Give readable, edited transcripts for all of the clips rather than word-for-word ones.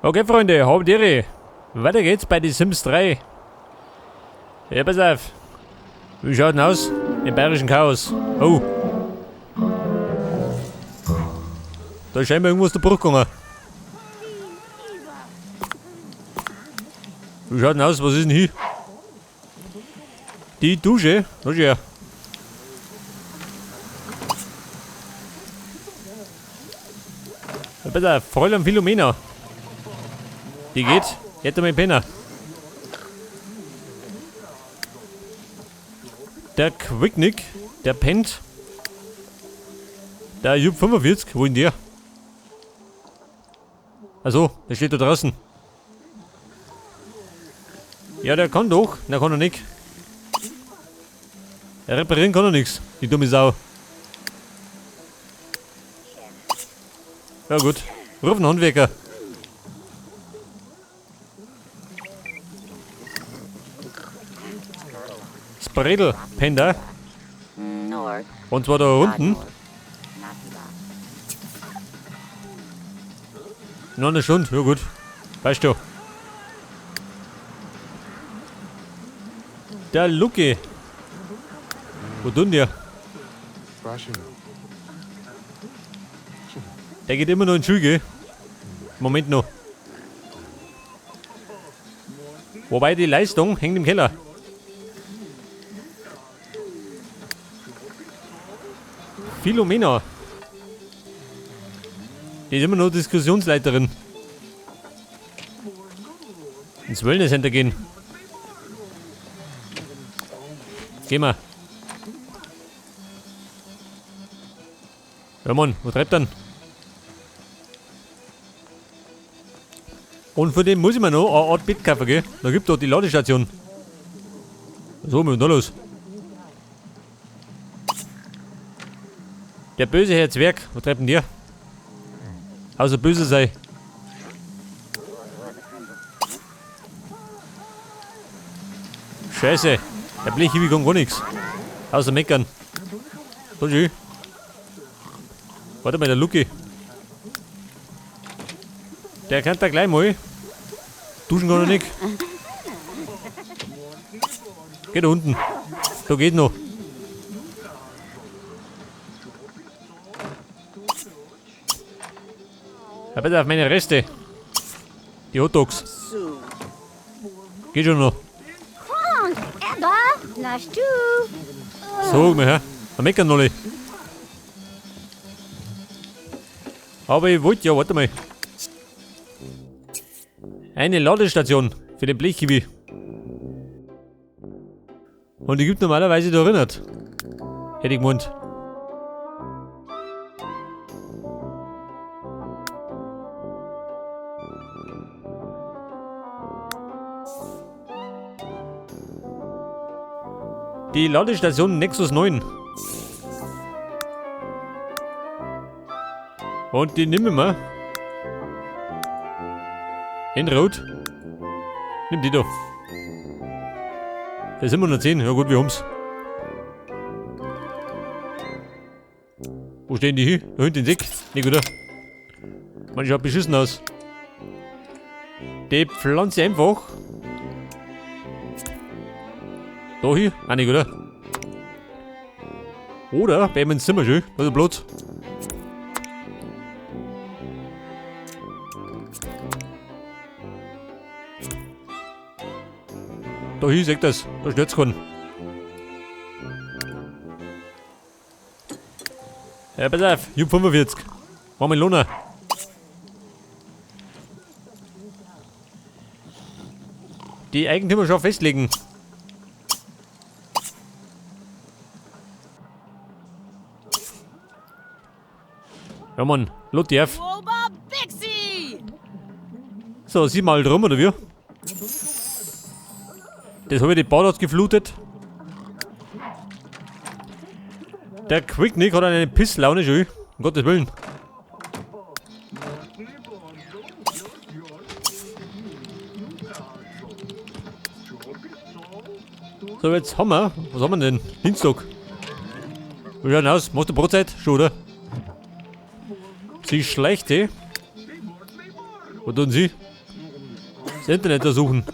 Okay, Freunde, habt Ehre. Weiter geht's bei The Sims 3. Ja, pass auf. Wie schaut denn aus? Im bayerischen Chaos. Oh. Da ist scheinbar irgendwas zu Bruch gegangen. Wie schaut denn aus? Was ist denn hier? Die Dusche. Da schau her. Ja, pass auf, Fräulein Philomena. Die geht. Hätte mein Penner. Der Quicknick, der pennt. Der Jupp 45, wo ist denn der? Achso, der steht da draußen. Ja, der kann doch. Na, kann er nicht. Er reparieren kann er nix, die dumme Sau. Ja gut, ruf einen Handwerker. Das Bredel pennt auch. Und zwar da unten. Noch eine Stunde, ja gut. Weißt du. Der Lucky. Wo tun der? Der geht immer noch in die Schule, gell? Moment noch. Wobei die Leistung hängt im Keller. Philomena. Die ist immer noch Diskussionsleiterin. Ins Wellness Center gehen. Gehen wir. Ja Mann, wo treibt denn? Und von dem muss ich mir noch eine Art Bett kaufen, gell? Da gibt es doch die Ladestation. So, was ist denn da los? Der böse Herr Zwerg, was treibt denn der? Außer böse sei. Scheiße, der Blechhiwi kann gar nichts. Außer meckern. So schön. Warte mal, der Lucky. Der kann da gleich mal. Duschen kann er nicht. Geht da unten. Da geht noch. Ja, bitte auf meine Reste. Die Hotdogs. Geht schon noch. So, mal her. Da meckern alle. Aber ich wollte ja, warte mal. Eine Ladestation für den Blechkiwi. Und die gibt normalerweise da erinnert. Hätte ich gemeint. Die Ladestation Nexus 9. Und die nehmen wir. In Rot. Nimm die da. Da sind wir noch 10. Ja gut, wir haben's. Wo stehen die hin? Da hinten in Sick. Nicht oder? Man schaut beschissen aus. Die Pflanze einfach. Da hin? Auch nicht, oder? Oder bei ihm ins Zimmer schön. Da ist Platz. Da hin, seht das. Da stört's keinen. Ja, pass auf, Jupp 45. Mach mal Lohner. Die Eigentümerschaft festlegen. Ja Mann, Lotti auf. So, sieh mal drum, oder wie? Das habe ich die Badarzt geflutet. Der Quicknick hat eine Pisslaune schon. Um Gottes Willen. So, jetzt haben wir. Was haben wir denn? Dienstag. Wie schaut denn aus? Machst du Brotzeit? Schon, oder? Sie ist schlecht, eh? Was tun sie? Das Internet untersuchen.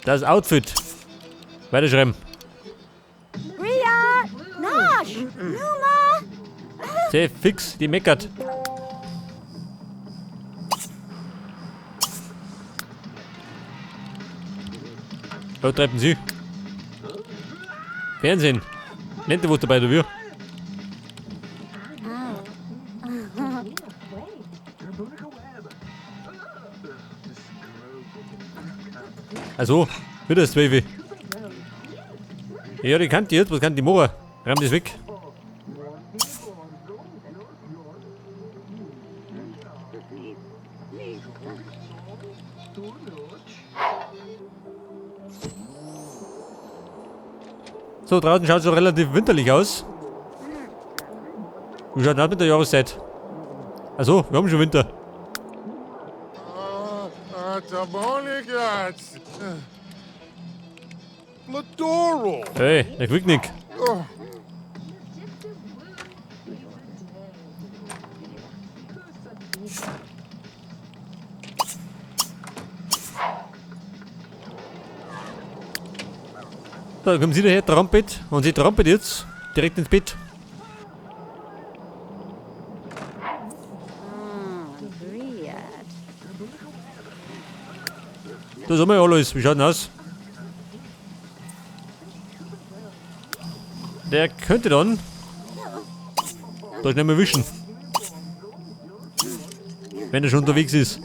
Das Outfit. Weiterschreiben. Ria, Nash, Numa. Sehr fix, die meckert. Wo treiben Sie? Fernsehen. Nennt ihr was dabei, oder wie? Also, wieder das 12. Ja, die kann die jetzt, was kann die machen? Räum das weg. So, draußen schaut es schon relativ winterlich aus. Wie schaut das mit der Jahreszeit? Also, wir haben schon Winter. Hey, der Quicknick. Da kommen sie daher, trampelt. Und sie trampelt jetzt direkt ins Bett. Das haben wir ja alles. Wie schaut denn aus? Der könnte dann da schnell mal wischen. Wenn er schon unterwegs ist.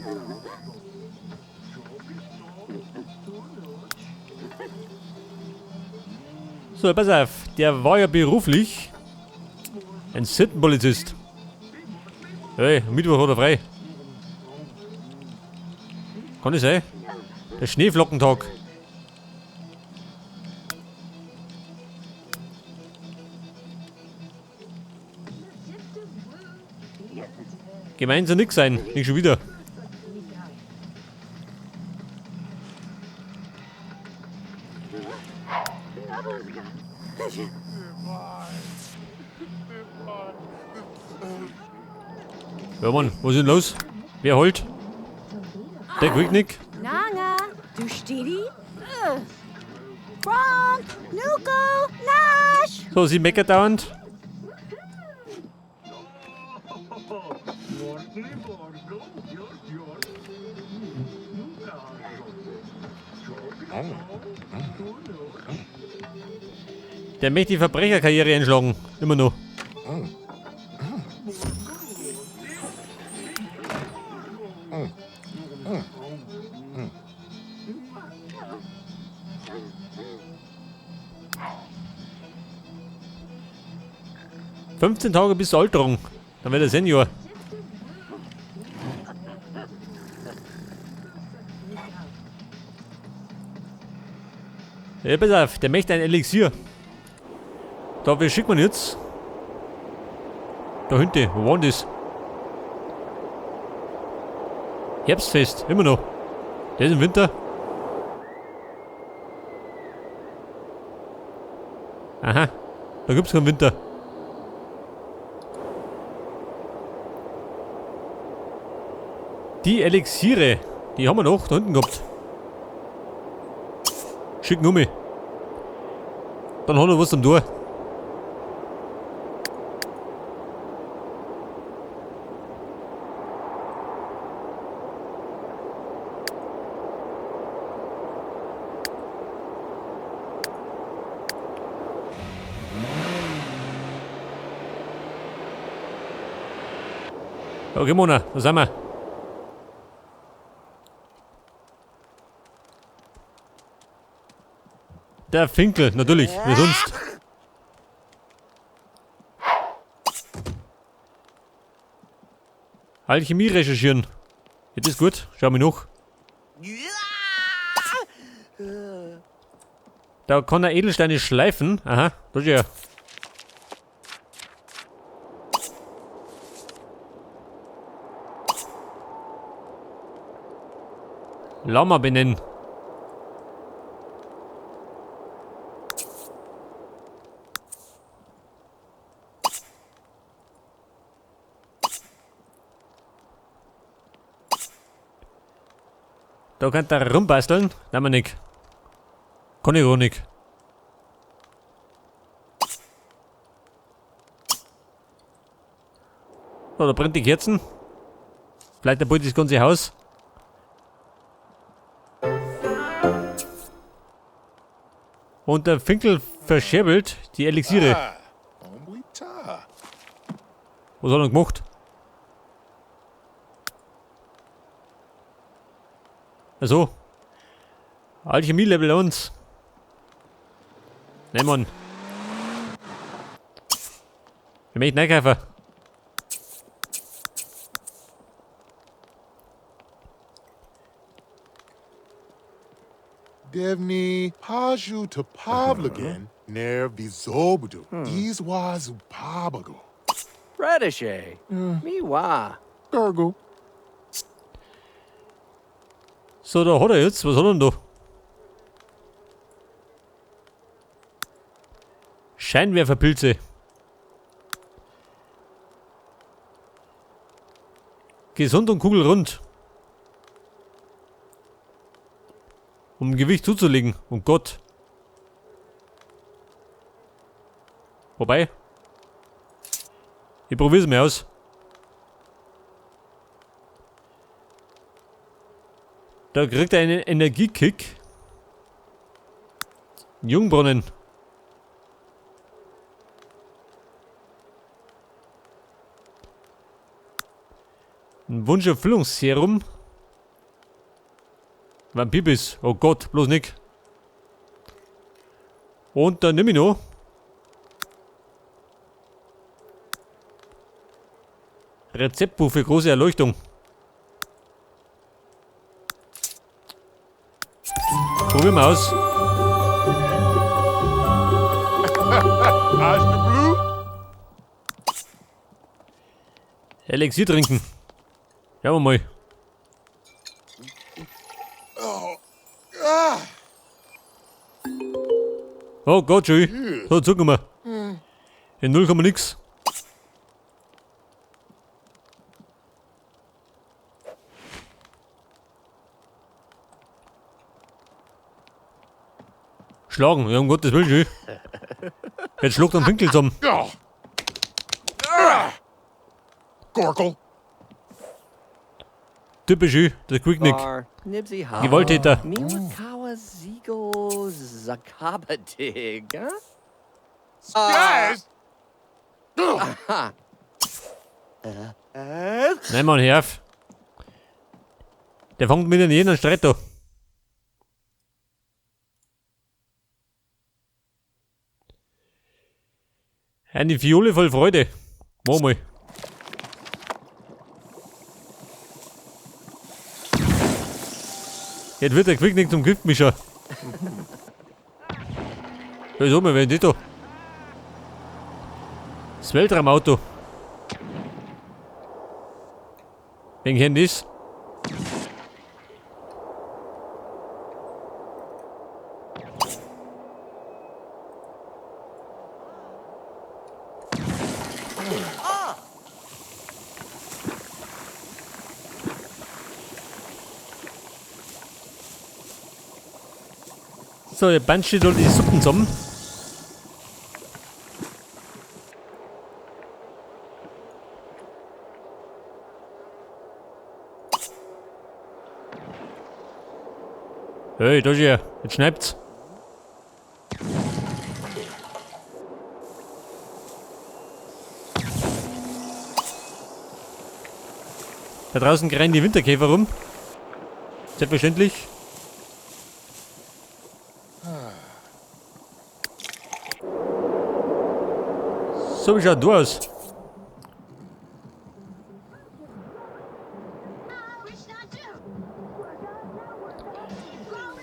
So, pass auf. Der war ja beruflich ein Sittenpolizist. Hey, Mittwoch hat er frei. Kann das sein? Der Schneeflockentag. Gemein soll nix sein, nicht schon wieder. Ja Mann, was ist denn los? Wer holt? Der Quicknick? Nanga, Dushtiri, Gronk, Nuko, Nash. So, sie meckert dauernd. Der möchte die Verbrecherkarriere einschlagen. Immer noch. 15 Tage bis zur Alterung. Dann wird er Senior. Ja, pass auf, der möchte ein Elixier. Da, wie schickt man jetzt? Da hinten, wo war denn das? Herbstfest, immer noch. Der ist im Winter. Aha, da gibt's keinen Winter. Die Elixiere, die haben wir noch da hinten gehabt. Schicken um mich. Dann hat er was zum Tor. Okay, Mona, da sind wir. Der Finkel, natürlich, wie sonst. Alchemie recherchieren. Jetzt ist gut, schau mal nach. Da kann er Edelsteine schleifen. Aha, das ist ja. Lama benennen. Da könnt ihr rumbasteln. Nein, wir nicht. Kann ich auch nicht. So, da brennt die Kerzen. Vielleicht der bald das ganze Haus. Und der Finkel verscherbelt die Elixiere. Was hat er gemacht? Also. Alchemie Level 1. Nein, Mann. Wir möchten einkaufen. Devni Paju to Pavlogan ner Vizobudu Izwazu Pabago. Radishe. Miwa. Gurgle. So, da hat er jetzt. Was hat er denn da? Scheinwerferpilze. Gesund und kugelrund. Um Gewicht zuzulegen. Oh Gott. Wobei. Ich probier's mal aus. Da kriegt er einen Energiekick. Jungbrunnen. Ein Wunscherfüllungsserum. Vampirbiss. Oh Gott, bloß nicht. Und dann nimm ich noch. Rezeptbuch für große Erleuchtung. Probieren wir aus. Elixier trinken. Schauen wir mal. Oh Gott, schön. So, zucken wir. In 0, nix. Schlagen, ja, um Gottes Willen, schön. Jetzt schluckt er den Winkel zusammen. Gorkel. Typisch, schön, der Quicknick. Gewalttäter. Nein, Mann, hör auf. Der fängt mit jedem Streit da. Eine Fiole voll Freude. Mach mal. Jetzt wird der Quicknick zum Giftmischer. Da ist oben, wer ist das da? Das Weltraumauto. Wen kennt das? So, ihr Band steht die Suppen zusammen. Hey, da ist er. Jetzt schneit's. Da draußen rennen die Winterkäfer rum. Selbstverständlich. So, wie schaut du aus?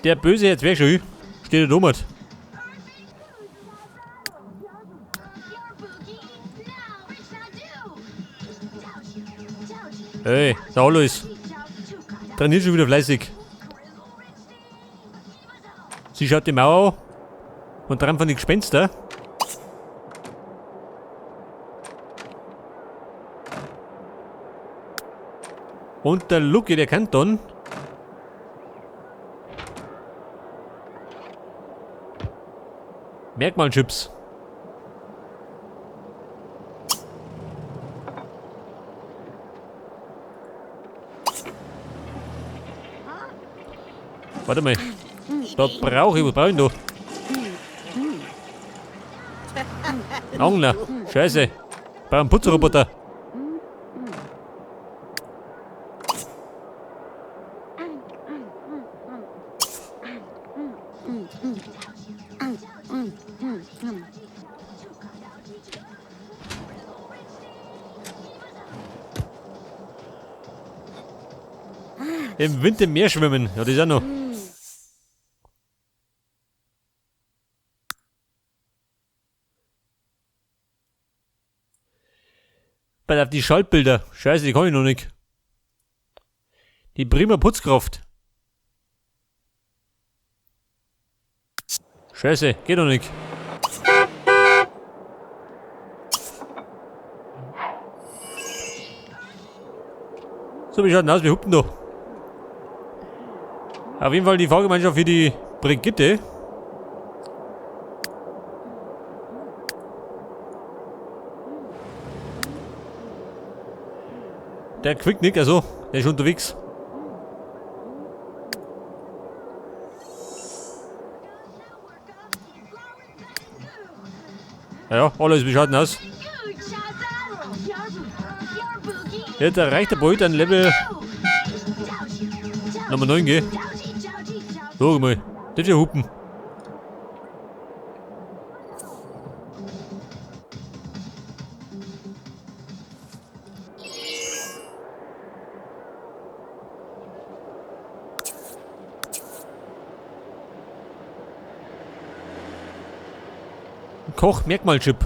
Der Böse jetzt wäre schon. Steht da oben. Hey, der Alois. Trainiert schon wieder fleißig. Sie schaut die Mauer an und träumt von den Gespenster. Und der Lucky, der kann dann. Merkmalchips. Warte mal. Da brauche ich, was brauche ich denn da? Angler. Scheiße. Brauche einen Putzroboter. Im Wind im Meer schwimmen. Ja, das ist auch noch. Bei auf die Schaltbilder. Scheiße, die kann ich noch nicht. Die prima Putzkraft. Scheiße, geht noch nicht. So, wie schaut denn aus? Wir hupen da. Auf jeden Fall die Fahrgemeinschaft für die Brigitte. Der Quicknick, also, der ist unterwegs. Ja, alles, wie schaut denn aus? Jetzt erreicht der bald ein Level Nummer 9, gell? Schau mal, das ist ja Hupen. Koch Merkmalchip.